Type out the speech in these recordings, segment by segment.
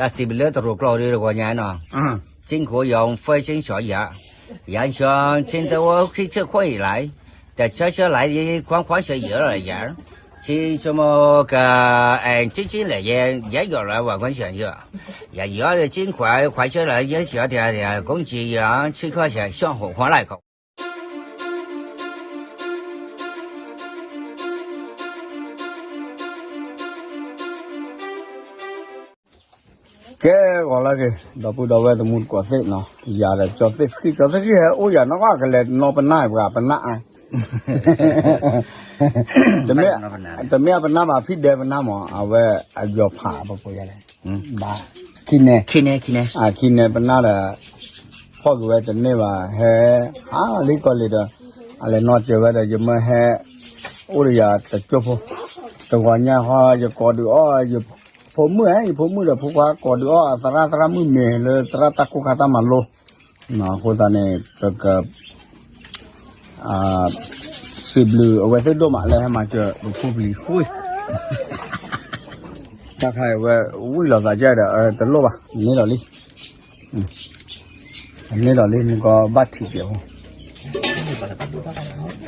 တၢ်စံးဘျုးလၢတရူးကျိာ်ဒုးတဂီၤညါနီၤ, 经过永福经小雅，羊圈经得我开车可以来，但车车来的框框是有了呀，其什么个，哎，经济来也也有了，我跟想着，也有的金块块出来也小点点，供给也去看想想火火来搞。 ကဲဂီၤလၢက့ၤ ဒီပုၢ်ဒီဝဲၢ်တံၤသကိးသ့ၣ်နီၤ, ယၤဒီးကၠီသ့ၣ်ဃံၣ် ကၠီသ့ၣ်ဃံၣ်ဟဲအိၣ်ယၤနီၢ်ကီၢ် ကလဲၤနီၢ်ပနၢ်ပှၤပနၢ်အါ, တမ့ၢ်အပနၢ်ဘၣ် ဖံဒဲပနၢ်မး အဝဲအယီၤဖးပပှဲၤယၤလဲၣ်, ဘၣ် ခံနဲ ခံနဲ ခံနဲ ခံနဲပနၢ်ဒီး ဖီၣ်က့ၤဝဲတန့ၢ်ဘၣ် ဟဲ ဟးလံကီၢ်လံၤဒီး အလဲၤနီၢ်စၢၤဝဲဒီး ယမၢဟဲ အိၣ်ဒီးယၤတကၠိဖိ, တဂီၤညါဟီ ယကိးဒုးအီၣ် ယဖိမုၣ်ဧၢ ယဖိမုၣ်ဒီးဖိခွါကိးဒုးအီၣ် သရၣ်သရၣ်မုၣ်မ့ၢ်လၢသရၣ်တၢ်ကိၢ်ခါတၢ်မၤလိ, အဃိသတးန့ၣ် ပက စံးဘျုးအဝဲသ့ၣ်ဒိၣ်မးလၢဟဲမၤစၢၤပဖိပလံၤဃိ, တၢ်ခါအံၤဝဲဝံၣ်လီၤသးကဲဒီး တလိၣ်ဘၣ် န့ၢ်ဒီးလံ န့ၢ်ဒီးလံ နကဘၣ်ထံၣ်ကဲးဖိ,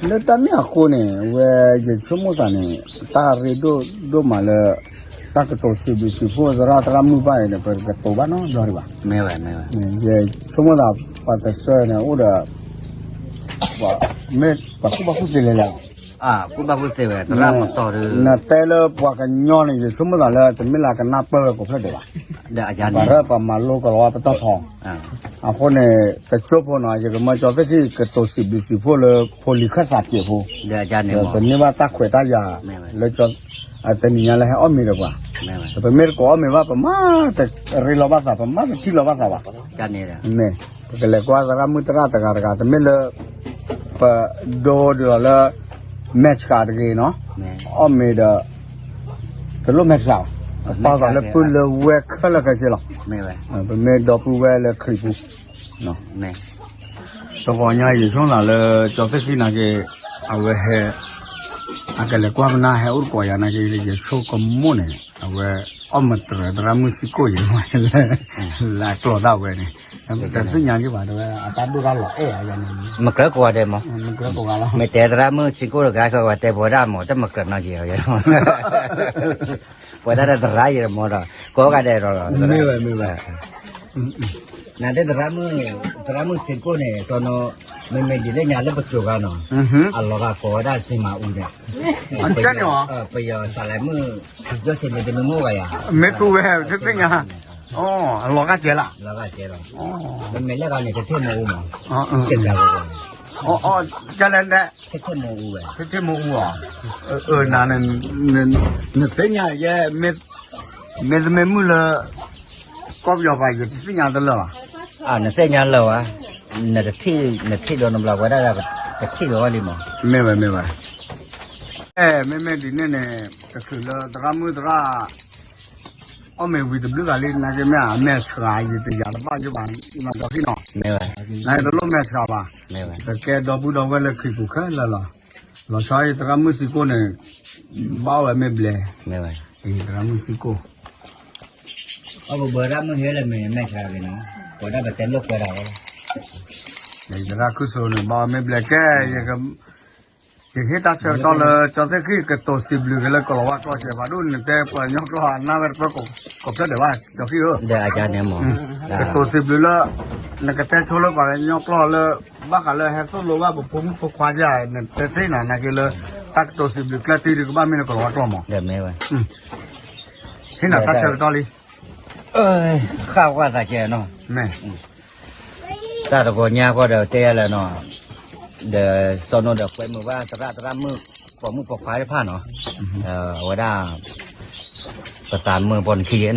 လၢတၢ်န့ၣ်အဃိန့ၣ် ဝဲယဆိကမိၣ်သးန့ၣ် တၢ်ရ့ဒိၣ်ဒိၣ်မးလၢ တၢ်ကတိၤစံးဘျုးစံးဖှိၣ်သရၣ်သရၣ်မုၣ်ဘၣ်အံၤဒီး ပကတိၤဘၣ်နီတဘျီဒံးဘၣ်, ယဆိကမိၣ်သး ပှၤတဆၢန့ၣ် အိၣ်ဒီး မ့ၢ်ပှၤကူၣ်ဘၣ်ကူၣ်သ့လဲၣ်လဲၣ် နတဲလၢပှၤကညီန့ၣ် ယဆိကမိၣ်သးလၢ တမ့ၢ်လၢကနၢ်ပၢၢ်ဝဲကိးဖျၢၣ်ဒံးဘၣ်, ပှၤရၢပှၤမၤလိကလီၤဝါပတီၢ်ဖီ, အဃိန့ၣ် တကၠိဖိနီၤ ယကမၢကၠီသ့ၣ်ခံကတိၤစံးဘျုးစံးဖှိၣ်လၢ ဖိလံၤခၢၣ်စးစဲးဖိ, ပန့ၢ်ဘၣ်တၢ်ခွဲးတၢ်ယာ် လၢ တနံၤညါလၢဟဲအီၣ်မ့ၤဒီးပှၤ, ပမ့ၢ်တကိးအီၣ်မ့ၤဘၣ် ပမၤတရ့လီၤဘၣ်သး ပမၤတထံၣ်လီၤဘၣ်သးဘၣ်, မ့ၢ် ပကလဲၤကွၢ်သရၣ်မုၣ်သရၣ်တဂၤတဂၤ တမ့ၢ်လၢ ပဒိဒုးလီၤလၢ မဲာ်ဆှးတဂ့ၤနီၤ, အီၣ်မ့ၤဒီး တလိၣ်မဲာ်ဆှးဘၣ်, ပာ်သးလၢပုၢ်လၢဝဲၢ်ခဲလၢာ်ခဲဆ့လီၤ, ပမ့ၢ်ဒီပုၢ်ဝဲၢ်လၢခရံာ်ပူၤ တဂီၤညါယဆိကမိၣ်သးလၢ ကၠီသ့ၣ်ခံနာ်က့ အဝဲဟဲ အကလဲၤကွၢ်ပနၢ်ဟဲအိၣ်တကိးယၤနာ်က့ ယဆိကမိၣ်န့ၣ် အဝဲအီၣ်မတြၢၤသရၣ်မုၣ်စံကိၣ်ယၤမး လၢအကျိာ်ဒၣ်ဝဲန့ၣ် တသ့ၣ်ညါယဘၣ် တဝဲအတၢ်ဒိၣ်တၢ်လီၤအဲၣ်ယၤန့ၣ် မကြၢးကိးဂၤဒဲးမး, မ့ၢ်တဲသရၣ်မုၣ်စံကိၣ်တဂၤ ကဝဲတဲပဝဲဒၣ်မး တမကြၢးနီၢ်က့ၤ ပဝဲဒၣ်ဒီးသရၣ်ယံၤမးဒီး ကိးဂၤဒဲးဒီး မ့ၢ်ဝဲ မ့ၢ်ဝဲ နတဲသရၣ်မုၣ် သရၣ်မုၣ်စံကိၣ်န့ၣ် စီၤနီၤ မ့မ့ၢ်ဒ်လဲၣ်ညါလၢပစိၤဂၤနီၤ အလီၤဂာ်ကိးဝဲဒၣ်စံမၤအူန့ၣ် ပယီၤစးလဲမုၣ် ယီၢ်စ့မ့ၢ်တမ့ၢ်မိၢ်ဂၤယၤ မ့ၢ်သူဝဲ တသ့ၣ်ညါ အလီၤဂာ်ကဲလၢ လီၤဂာ်ကဲလီၤ မ့မ့ၢ်လၢဂၤန့ၣ် တထံၣ်မ့ၢ်အူမး စ့ၢ်ကီး ကဲလဲၣ် ထဲထဲမ့ၢ်အူဝဲ ထဲထဲမ့ၢ်အူအီၤ န နသ့ၣ်ညါယဲ မ့ၢ်တမ့ၢ်မုၣ်လၢ ကီၢ်ပယီၤပှၤ ယတသ့ၣ်ညါတလၢာ်ဘၣ် နသ့ၣ်ညါလၢာ်ဝဲ နတထံၣ် နထံၣ်ဒီးနဘျီဝဲဒၣ် ကထံၣ်လီၤဝဲလံမး မ့ၢ်ဝဲ မ့ၢ်ဝဲ အဲ မ့မ့ၢ်ဒ်န့ၣ်န့ၣ် တချုးလၢသရၣ်မုၣ်သရၣ် အီၣ်မ့ၤဝံၤတဘျုးဂၤလံ နာ်က့မ့ၢ်အမဲာ်ဆှး ယတယာ်တဘၣ်ယိၣ်ဘၣ် မၤဒီးဟံၣ်နီၤ နတလိၣ်မဲာ်ဆှးဘၣ် တကဲဒီပုၢ်ဒီဝဲၢ်လၢခရံာ်ပူၤခဲလၢာ်လီၤ လီၤဆီအံၤသရၣ်မုၣ်စံကိၣ်န့ၣ် ဘၣ်ဝဲမ့ၢ်ဘျဲၣ် သရၣ်မုၣ်စံကိၣ် အဘၣ်ဘၣ်သရၣ်မုၣ်ဟဲလၢမ့ၢ်မဲာ်ဆှးက့ၤနီၤ ပဝဲဒၣ်ပတဲလိာ်ကွဲဒၣ်ဝဲ သရၣ်ခုၣ်စိန့ၣ် ဘၣ်ဝဲမ့ၢ်ဘျဲၣ်ကဲ ယဟ့ၣ်တၢ်ဆၢကတီၢ်လၢ ကၠီသ့ၣ်ခံ ကတိၤစံးဘျုးက့ၤလၢကိၤလၤဝါကျိာ်စဲးဖးဒိၣ် နတဲပှၤကညီကျိာ်အနၢ်ဝဲတပၢၢ်ကိးဖျၢၣ်ဒဲးဘၣ် ကၠီခံဧၢ ကတိၤစံးဘျုးလၢ နကတဲဆိလၢပှၤကညီကျိာ်လၢ ဘၣ်ဃးလၢဟဲသိၣ်လိဘၣ်ပဖိမုၣ်ဖိခွါယၤ နတဲသ့ၣ်နၤနာ်က့လၢ တၢ်ကတိၤစံးဘျုးကျၢၢ်တံၢ်ဒုးကဘၣ်မ့ၢ်လၢကိၤလၤဝါကျိာ်မး ဟ့ၣ်နၤတၢ်ဆၢကတီၢ်လံ ဃၣ်ဝဲသးကဲနီၤ တၢ်တဂီၤညါဃီဒီးတဲယၤလၢနီၤ ဒီးစီၤနိဒီးကွဲမုာ်ဘၣ်သရၣ်သရၣ်မုၣ် ပိာ်မုၣ်ပိာ်ခွါတဖၣ်နီၤ အဝဲဒၣ် ပသးမုာ်ပိာ်နခံနီၤ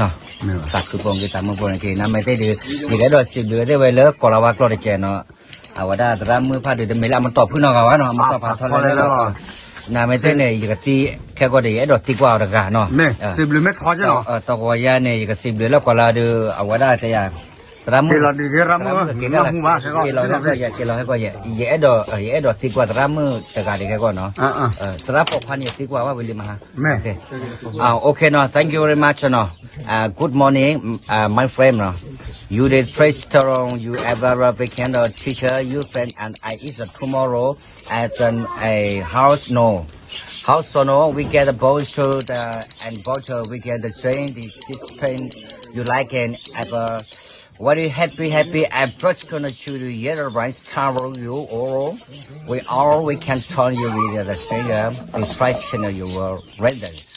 သးခုပိာ်နခံသးမုာ်ပိာ်နခံ နမ့ၢ်သ့ၣ်ဒုး ယကအဲၣ်ဒိးစံးဘျုးသ့ၣ်ဝဲလၢကိၤလၤဝါကျိာ်တကဲနီၤ အဝဲဒၣ်သရၣ်မုၣ်ဖၣ်ဒုးတမ့ၢ်လၢအမတီၢ်ဖုၣ်နီတဂၤဘၣ်နီၤ အမတီၢ်ဖးထီလဲၣ်လီၤ နမ့ၢ်သ့ၣ်န့ၣ် ယကသံခဲကီၢ်ဒီး ယအဲၣ်ဒိးသံကွၢ်အီၤတဂၤနီၤ စံးဘျုးမ့ၢ်ထီကဲနီၤ တဂီၤညါန့ၣ် ယကစံးဘျုးလၢကိၤလၤဝါဒုး အဝဲဒၣ်တဲယၤ သရၣ်မုၣ်, က့ၤလီၤဒုးက့ၤရၣ်မုၣ်, က့ၤလီၤဟဲကီၢ်ယဲၢ်, က့ၤလီၤဟဲကီၢ်ယဲၢ်, ယအဲၣ်ဒိး, ယအဲၣ်ဒိးသံကွၢ်သရၣ်မုၣ်တဂၤဒုးဟဲကီၢ်နီၤ, သရၣ်ပိာ်ခွါန့ၣ် ယသံကွၢ်ဘၣ်ဝံၤလံမဟါ, okay နီၤ, thank you very much နီၤ, good morning, my friend နီၤ, you the trust on you ever weekend teacher you friend and I is tomorrow at a house no. House no, we get a boat to the and boat we get the train, the train you like and ever very happy, happy and first gonna shoot you yet rice tower you all. We all we can turn you with the singer, the price channel you will rent this.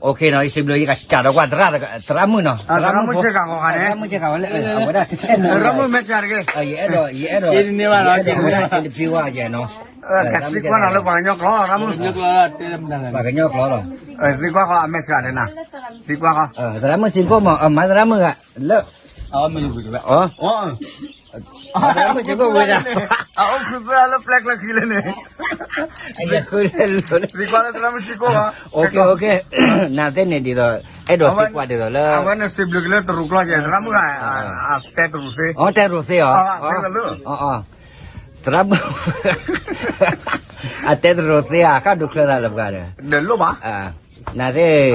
Okay နီၤ, ယစံးဘျုးယကစးဒီးကွၢ်သရၣ်, သရၣ်မုၣ်နီၤ, သရၣ်မုၣ်စ့ၢ်ကီးဂီၤဂၤန့ၣ်, သရၣ်မုၣ်စ့ၢ်ကီးဝဲလၢ အဝဲဒၣ်တဲမ့ၢ်, သရၣ်မုၣ်မဲာ်ဆှးတဂ့ၤ, ယအဲၣ်ဒိး, ယအဲၣ်ဒိး, ယအဲၣ်ဒိးတဲတပျံၤဝဲယဲနီၤ, ကသံကွၢ်နၤလၢပှၤကညီကျိာ်, သရၣ်မုၣ်, ပှၤကညီကျိာ်လီၤ, သံကွၢ်ဃီအမဲာ်ဆှးန့ၣ်နၤ, သံကွၢ်ဃီ, သရၣ်မုၣ်စံးဘျုးမး, မၤသရၣ်မုၣ်ဂၤ, လၢ သရၣ်မုၣ်စံးဘျုးဝဲဒၣ်, အအိၣ်ခုသၢလၢပျဲၢ်ကျၢၢ်ခံလၢန့ၣ်, သံကွၢ်လၢသရၣ်မုၣ်စံးဘျုး, okay okay, နသ့ၣ်န့ၣ်ဒ်သိး, အဲၣ်ဒိးသံကွၢ်ဒ်သိးလၢ, အဝဲန့ၣ်စံးဘျုးက့ၤလၢတရူးကျိာ်ယဲ, သရၣ်မုၣ်ဂၤ, တဲတရူးသ့, တဲတရူးသ့အီၤ, သရၣ်မုၣ်, အတဲတရူးသ့ဧါ, ဃၣ်ဒိချၢသးလၢပှၤဒီး, နသ့ၣ်,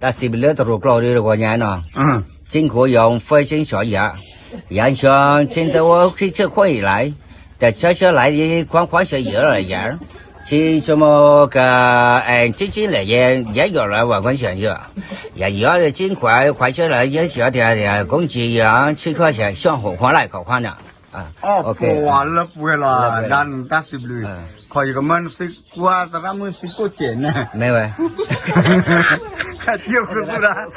တၢ်စံးဘျုးလၢတရူးကျိာ်ဒ်တဂီၤညါနီၤ, 金口永飞金小雅，杨小金的我开车可以来，的车车来的框框是有了呀，其什么个，哎，金金的也也有了，我跟想着，也有的金块块出来也小点点，公鸡呀，七块钱上火花来搞换的。 အီၣ်ပှၤလၢပှဲၤလီၤ, ဒၣ်နတၢ်စံးဘျုး, ခီယကမၢနသံကွၢ်သရၣ်မုၣ်စံးကိၣ်စဲးန့ၣ်, မ့ၢ်ဝဲ, ကၠံၣ်ဃုသူၣ်ဒၣ်,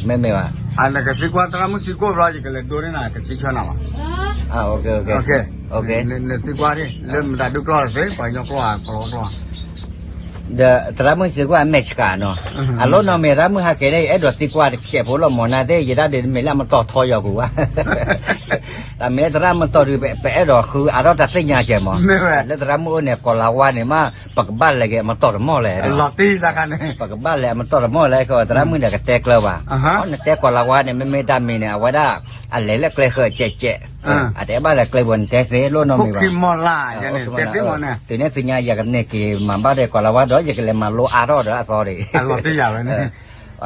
မ့ၢ်မ့ၢ်ဘၣ်, နကသံကွၢ်သရၣ်မုၣ်စံးကိၣ်ဘျီ ယကလဲၤဒိန့ၢ်နၤ ကစံးဆၢနၤဘၣ်, နသံကွၢ်ဒ် လၢမတၤဒုးကျီၢ်လီၤစ့ၢ် ပှၤကညီကျိာ်ဧါ ကီၢ်လီၤကျိာ်ဧါ ဒီးသရၣ်မုၣ်စံးကွၢ်အမဲာ်ဆှးနီၤ, အလိၣ်နီၢ်မ့ၢ်သရၣ်မုၣ်ဟးက့ၤန့ၣ် ယအဲၣ်ဒိးသံကွၢ်တစဲးဖိလီၤမၢ် နသ့ၣ်ယဒၣ်ဒုးမ့ၢ်လၢအမတီၢ်ထီယီၤပူၤဘၣ်, တၢ်မ့ၢ်လၢသရၣ်မတီၢ်ဒုး ပအဲၣ်ဒိးဃုအါထီၣ်တၢ်သ့ၣ်ညါစဲးမၢ်, လၢသရၣ်မုၣ်အိၣ်န့ၣ် ကီၢ်လၤဝါန့ၣ်မး ပကဘၣ်လဲၤက့ၤအမတီၢ်တမီၢ်လဲၣ်, ပကဘၣ်လဲၤအမတီၢ်တမီၢ်လဲၣ် သရၣ်မုၣ်န့ၣ်ကတဲကျၢၤဘၣ်, နတဲကီၢ်လၤဝါန့ၣ် မ့မ့ၢ်တၢ်မံၤန့ၣ် အဝဲဒၣ် အလဲၤလၢကျဲဃၢၤကဲးကဲး, အတအဲၣ်ဘၣ်လဲၤကျဲပူၤ နတဲသ့လီၤနီၢ်မ့ၢ်ဘၣ်, တုၤန့ၣ်သ့ၣ်ညါယကန့ၢ်က့ၤမၤဘၣ်ဒီးကီၢ်လၤဝါဒီး ယကလဲၤမၤလိအါထီၣ်ဒီးအသီဒံး,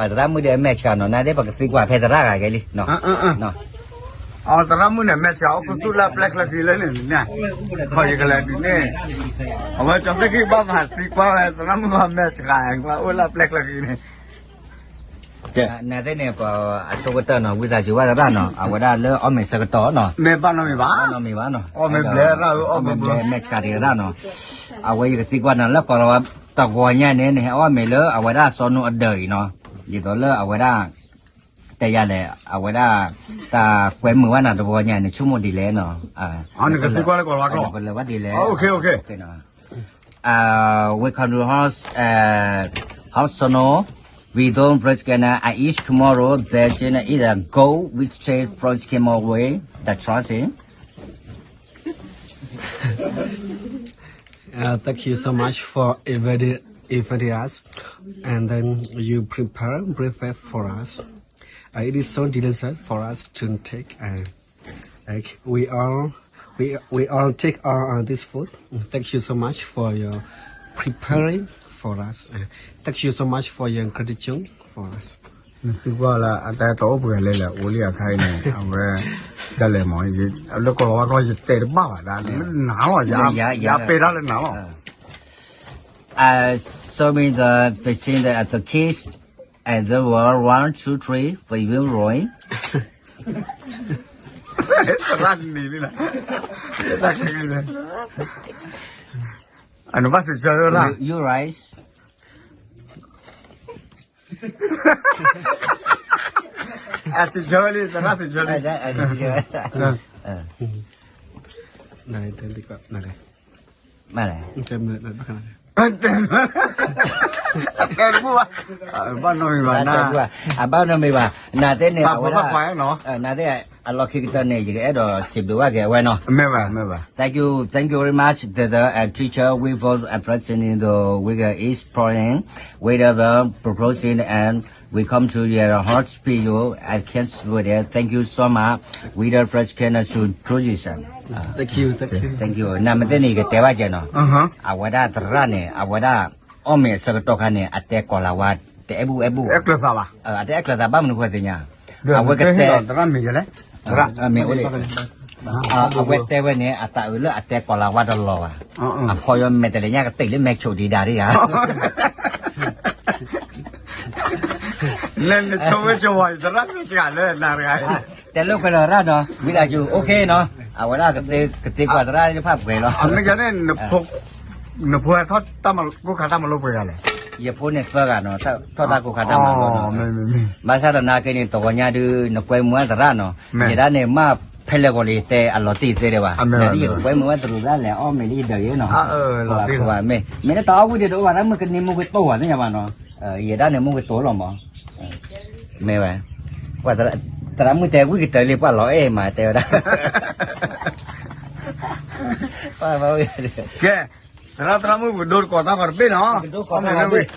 သရၣ်မုၣ်ဒီးအမဲာ်ဆှးနီၤ နသ့ၣ်ပကသံကွၢ်ဖဲသရၣ်ဂၤကဲလံ, သရၣ်မုၣ်န့ၣ် မဲာ်ဆှးအိၣ်ခူသူၣ်လၢပျဲၢ်ချၢဃံလၢန့ၣ်, ခီယကလဲၤဒုးန့ၢ်, အဝဲကၠီသ့ၣ်ခံဘၣ်သးသံကွၢ်ဝဲ သရၣ်မုၣ်အမဲာ်ဆှး အိၣ်လၢပျဲၢ်ချၢဃံန့ၣ် နသ့ၣ်န့ၣ် ပှၤအဆိကတၢၢ်နီၤ ဝံသးစူၤဘၣ်သရၣ်နီၤ အဝဲဒၣ်လၢအီၣ်မ့ၤဆၢကတီၢ်နီၤ, မ့ၢ်ဘၣ်နီတမံၤဘၣ်, ဘၣ်နီတမံၤဘၣ်နီၤ, အီၣ်မ့ၤဘျဲၣ်ရၣ်ဧၢ အီၣ်မ့ၤဘျဲၣ် မဲာ်ဆှးတဂၤရၣ်နီၤ, အဝဲယကသံကွၢ်နၤလၢကီၢ်လၤဝါတဂီၤညါန့ၣ် နဟဲအီၣ်မ့ၤလၢအဝဲဒၣ်စီၤနိအဒၢးအံၤနီၤ, ဒ်သိးလၢအဝဲဒၣ် တဲယၤလဲၣ် အဝဲဒၣ် တၢ်ကွဲမုာ်ဘၣ်နၤတဂီၤညါန့ၣ် ဆိကမိၣ်ဒ်လဲၣ်နီၤ, နကသံကွၢ်လၢကီၢ်လၤဝါကျိာ်, ကလဲၤဘၣ်ဒ်လဲၣ်, ဝ့ၢ်ခီဒူ ဟီၣ်စီနိ, ဝံၤဒိၣ် ဘြၢၣ်စကဲနၤ I is tomorrow, Beijing is a go, we stay from Skimo way, the trust in. Uh, thank you so much for inviting, inviting us, and then you prepare breakfast for us. Uh, it is so delicious for us to take. Uh, like we all, we we all take all uh, this food. Thank you so much for your preparing for us. Uh, thank you so much for your gratitude for us. နသံကွၢ်လၢ အတၢ်တအိၣ်ပှဲၤလဲၣ်လဲၣ် အိၣ်လံအခါအံၤန့ၣ် အဝဲ ကလဲၤမး လၢကီၢ်လီၤဝါကျိာ် ယတဲတဘၣ်ဘၣ်ဒၣ် လၢနၤလီၤ ယပ့ၤတၢ်လၢနၤလီၤ. I show me the machine that the kids and the world one two three for you, Roy. သရၣ်န့ၣ်လံလီၤ တၢ်ခဲကဲ အနဘၣ်စံးဆၢလၢ you rice. အစံးဆၢဝဲလံ သရၣ်စံးဆၢလံ နလဲၤတဲသံကွၢ် နလဲၤ မလဲၤ တဲမလဲၤ တဲတဘူၣ်ဘၣ် ဘၣ်နီတမံၤဘၣ် အဘၣ်နီတမံၤဘၣ် နသ့ၣ်န့ၣ် အဝဲဒၣ် နသ့ၣ် အလီၢ်ခံကတၢၢ်န့ၣ် ယကအဲၣ်ဒိးစံးဘျုးဘၣ်က့ၤအဝဲနီၤ မ့ၢ်ဘၣ် မ့ၢ်ဘၣ် Thank you, thank you very much, the, the uh, teacher. We for a president, the we is praying, we the proposing and We come to your hospital at Cancer. Thank you so much. We the first cancer tourism. Thank you, thank you. Thank you. နမ့ၢ်သ့ၣ်န့ၣ် ယကတဲဘၣ်ကဲနီၤ. အဝဲဒၣ်သရၣ်န့ၣ် အဝဲဒၣ် အီၣ်မ့ၤအဆၢကတီၢ်ခါန့ၣ် အတဲကိးလၤဝါ တအဲၣ်ဘူၣ်အဲၣ်ဘူၣ်ဘၣ်. အတဲအကျၢၤသးဘၣ်. အတဲအကျၢၤသးဘၣ်မနုၤဃိသ့ၣ်ညါ. အဝဲကတဲ သရၣ်မ့ၢ်ယလဲၣ်. မ့ၢ်အိၣ်လံ. အဝဲတဲဝဲန့ၣ် အသးအုးလၢအတဲကိးလၤဝါတလီၤဘၣ်. အဖီယီမဲာ်တလဲၤညါကတ့ၢ်လၢမဲာ်ဆိးဒံးဒၣ်ဒံးဧါ. နဆိဝဲဆိဝဲ သရၣ်မ့ၢ်စှၤလၢနၤတဂၤ. တဲလိာ်ကွဲလီၤရၣ်နီၤ ဝံသးစူၤ OK နီၤ. အဝဲဒၣ်ကသ့ကွၢ်သရၣ်တဖၣ်ပှဲၤလီၤ. အမ့ၢ်ကန့ၣ် နဖိဟဲထီၣ်ကိၢ်ခါတၢ်မၤလိပှဲၤဂၤလဲၣ်. ယဖိန့ၣ်သၢဂၤနီၤ ထီၣ်တၢ်ကိၢ်ခါတၢ်မၤလိနီၤ. ဘၣ်ဆၣ်သနာ်က့န့ၣ် တဂီၤညါဒုး နကွဲမုာ်ဝဲသရၣ်နီၤ. ယဲဒၣ်န့ၣ်မ့ၢ်ဖဲလဲၣ်ဂီၤလံ ယတဲအလီၤတံၢ်သ့ဒံးဘၣ်. နဒ်ယကကွဲမုာ်ဝဲတရူးဒၣ်လဲာ် အီၣ်မ့ၤလံယဒၢးယဲနီၤ. မ့ၢ်လၢတၢ်အီၣ်ဝံၣ်ဒံးတအိၣ်ဘၣ် တၢ်မုၢ်ကနံၤမူကတိၢ်ဘၣ်သ့ၣ်ညါဘၣ်နီၤ. ယဲဒၣ်န့ၣ်မူကတိၢ်လီၤမး. မ့ၢ်ဝဲ သရၣ်မုၣ်တဲဝံၣ်ကတၢၢ်လံ ပှၤလီၤအဲၣ်မးတဲဝဲဒၣ်. ကဲ သရၣ်သရၣ်မုၣ် ပကဒိတကိးတၢ်ဃီတဘ့ၣ်နီၤ.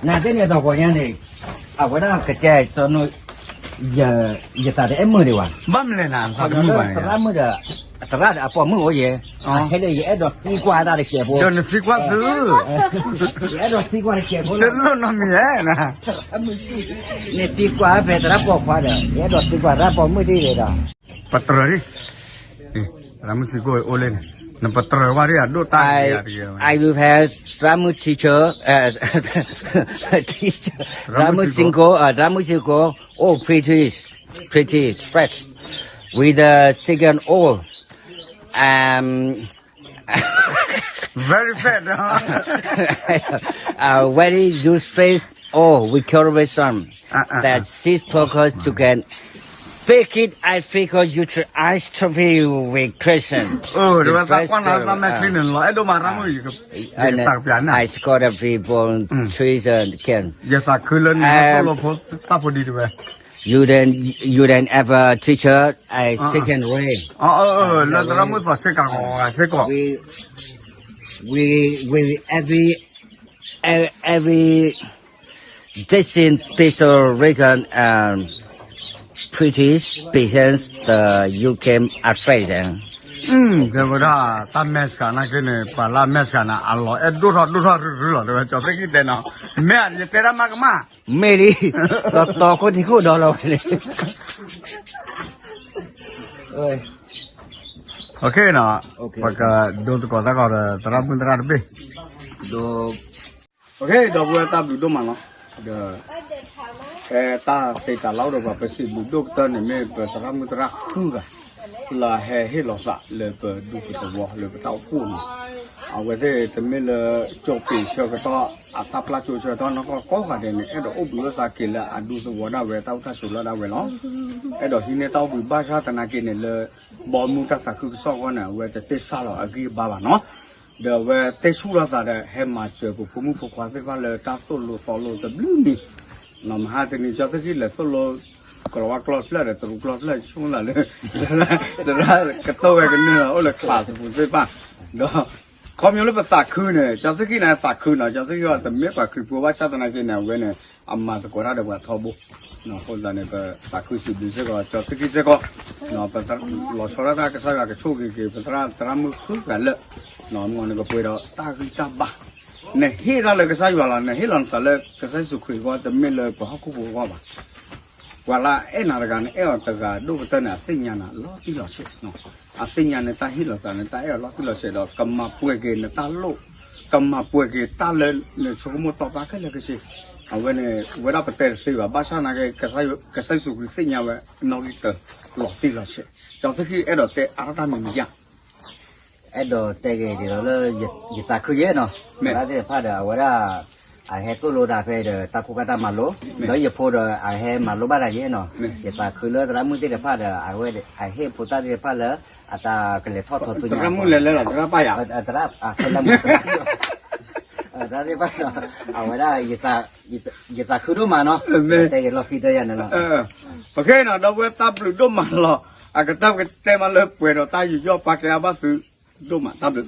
နသ့ၣ်န့ၣ်တဂီၤညါန့ၣ် အဝဲဒၣ်ကကဲစီနိ ယသးတအဲၣ်မုာ်ဒံးဘၣ်. ဘၣ်မနုၤလဲၣ်နၤ သးတမုာ်ဘၣ်န့ၣ် သရၣ်မုၣ်ဒီး သရၣ်ဒီးအပိာ်မုၣ်အိၣ်ယဲ အဟဲလၢယအဲၣ်ဒိးသံကွၢ်တၢ်တစဲးဖိ ဒီးနသံကွၢ်သု ယအဲၣ်ဒိးသံကွၢ်တစဲးဖိလၢ တလိၣ်နီတမံၤဧါ နသံကွၢ်ဖဲသရၣ်ပိာ်ခွါဒီး ယအဲၣ်ဒိးသံကွၢ်သရၣ်ပိာ်မုၣ်ဒ်လဲၣ်ဒီး ပတြၢၤဒံး သရၣ်မုၣ်စံကိၣ်အိၣ်လၢန့ၣ် နပတြၢၤဝဲဒၣ်အဒိၣ်တၢ် I will have သရၣ်မုၣ် teacher, uh, teacher, သရၣ်မုၣ်စံကိၣ်, uh, သရၣ်မုၣ်စံကိၣ်, oh, pretty, pretty fresh with the second O. Um, very fat, uh, very use face. Oh, we call it some that she's focused to can fake it. I fake it. You try, I try with question. Oh, the first, uh, အဲၣ်ဒိးမၤရၣ်မုၣ် ယကစၢ်ကပျၢ်နၤ I scored a people trees and can. ယသးခုလၢနသးဖိဒံးတဝဲ You then, you then have a teacher, a second way. လၢသရၣ်မုၣ်သးစ့ၢ်ကီး စ့ၢ်ကီး We, we, we every, e- every distance, Puerto Rican, um, British, because the U K afraid. တဲဝဲဒၣ် တၢ်မဲာ်ဆှးနာ်က့န့ၣ် ပှၤလၢအမဲာ်ဆှးန့ၣ် အလီၤအဲၣ်ဒိၣ်ထီၣ်ဒိၣ်ထီၣ်ရုရုလီၤ တဲဝဲ ကၠီၤသ့ၣ်ခံတဲနီၤ မ့ၢ်ယတဲဒၣ်မၤကမၣ် မ့ၢ်လံ တီတီခိၣ်ထံခိၣ်ဒီလီၤဝဲန့ၣ် OK နီၤ ပကဒိသကိးသကိးဒီး သရၣ်မုၣ်သရၣ်တဘ့ၣ် ဒီး OK ဒီပုၢ်ဝဲၢ်တၢ်ဘျုးဒိၣ်မးလီၤ ဒီး ဖဲတၢ်သ့တၢ်လီၢ်ဒီးပှၤ ပစံးဘျုးဒိၣ်ကတၢၢ်န့ၣ် မ့ၢ်ပသရၣ်မုၣ်သရၣ်ဃုဂၤ လၢအဟဲဟ့ၣ်လီၤသးလၢပဒူပသဝီလၢပတၢ်အိၣ်ဖှိၣ်န့ၣ် အဝဲသ့ၣ်တမ့ၢ်လၢ ကၠိပ့ၤဆၢကတီၢ် အတၢ်ပျၢ်ကၠိဆၢကတီၢ်နီၢ်ကီၢ်ကိးဂၤဒဲးန့ၣ် အဲၣ်ဒိးအိၣ်ဘှံးအိၣ်သါက့ၤလၢအဒူသဝီဒၣ်ဝဲ တၢ်အိၣ်တၢ်ဆိးလီၢ်ဒၣ်ဝဲလီၤ. အဲၣ်ဒိးဟံးန့ၢ်တၢ်အိၣ်ဘှံးဘၣ်ဆၣ်သနာ်က့န့ၣ်လၢ ဘီမုၢ်တၢ်သးခုကစီၣ်အဂီၢ်န့ၣ် အဝဲတတ့ၢ်ဆၣ်လီၤအဂံၢ်အဘါဘၣ်နီၤ ဒီးအဝဲတ့ၢ်ဆူၣ်လီၤသးဒီး ဟဲမၤစၢၤပဖိမုၣ်ဖိခွါသ့ၣ်တဖၣ်လၢတၢ်သိၣ်လိသီလိတဘျုးမံၤ နီၤ မဟါတနံၤ ကၠီသ့ၣ်ခံလဲၤသိၣ်လိ ကလီၤဝါကျီၢ်ဖျၢၣ်ဒီးတရူးကျီၢ်ဖျၢၣ်ဆိလၢ သရၣ်ကတိၢ်ဝဲကန့ၢ်လီၤ အိၣ်လၢ class ပူၤသ့ၣ်တဖၣ် ဒီး ခီဖျိလၢပသးခုန့ၣ် ကၠီသ့ၣ်ခံန့ၣ် သးခုနီၤ ကၠီသ့ၣ်ခံတမ့ၢ်ပှၤခရံာ်ဖိဘၣ်ဆၣ်သနာ်က့န့ၣ် အဝဲန့ၣ် အမၤသကိးတၢ်ဒီးပှၤထီဘိ အဃိသတးန့ၣ် ပသးခုစံးဘျုးစ့ၢ်ကီး ကၠီသ့ၣ်ခံစ့ၢ်ကီး ပလီၤဆီဒၣ်တၢ်ကစၢ်ယွၤကဆိၣ်ဂ့ၤက့ၤ ပသရၣ်သရၣ်မုၣ်ဃုဂၤလၢ မ်နကပှဲၤဒီးတၢ်ဂံၢ်တၢ်ဘါ နဟ့ၣ်တၢ်လၢကစၢ်ယွၤလီၤ နဟ့ၣ်လီၤနသးလၢကစၢ်ယ့ၣ်ၡူးခရံာ်အဂီၢ် တမ့ၢ်လၢပှၤဟီၣ်ခိၣ်ဖိအဂီၢ်ဘၣ် ပှၤလၢအအဲၣ်နၤတဂၤန့ၣ် အဲၣ်အီၤတဂၤဒိၣ်ကတၢၢ်န့ၣ် အသ့ၣ်ညါနၤလီၤတံၢ်လီၤဆဲး အသ့ၣ်ညါနတၢ်ဟ့ၣ်လီၤသး နတၢ်အဲၣ်အီၤလီၤတံၢ်လီၤဆဲးဒီး ကမၤပှဲၤက့ၤနတၢ်လိၣ် ကမၤပှဲၤက့ၤတၢ်လၢနဆိကမိၣ်တီၢ်သးခဲလၢာ်ခဲဆ့ အဝဲန့ၣ် ဝဲဒၣ်ပတဲတသ့ဘၣ် ဘၣ်ဆၣ်သနာ်က့ ကစၢ်ယ့ၣ်ၡူးခရံာ်သ့ၣ်ညါဝဲ နီၣ်ဂံၢ်တၢ လီၤတံၢ်လီၤဆဲး ကၠီသ့ၣ်ခံအဲၣ်ဒိးတဲအါထီၣ်တၢ်မံၤမံၤယါ အဲၣ်ဒိးတဲက့ၤဒ်သိးလၢ ယသးခုယဲၢ်နီၤ သရၣ်သ့ၣ်တဖၣ်ဒီး အဝဲဒၣ် အဟဲသိၣ်လိတၢ်ဖဲဒီး တၢ်ကူၣ်ဘၣ်တၢ်မၤလိ ဒီးယဖိဒီး အဟဲမၤလိဘၣ်တၢ်ယဲၢ်နီၤ ယသးခုလၢသရၣ်မုၣ်သ့ၣ်တဖၣ်ဒီး အဝဲအဟ့ၣ်ဖိသၣ်သ့ၣ်တဖၣ်လၢ အတၢ်ကလဲၤထီၣ်ထီသူညါ သရၣ်မုၣ်လဲၤလဲၤလီၤ သရၣ်ပၢ်ယါ သရၣ် သရၣ်သ့ၣ်တဖၣ်ဒီး အဝဲဒၣ် ယသးခုဒိၣ်မးနီၤ တဲက့ၤလီၢ်ခံတၢ်ယါန့ၣ်လီၤ ပဃ့နီၤ ဒီပုၢ်ဝဲၢ်တၢ်ဘျုးဒိၣ်မးလီၤ အကတၢၢ်ပကတဲမးလၢပှဲၤဒီးတၢ်ယူးယီၣ်ပာ်ကဲအါဘၣ်သု ဒိၣ်မးတၢ်ဘျုး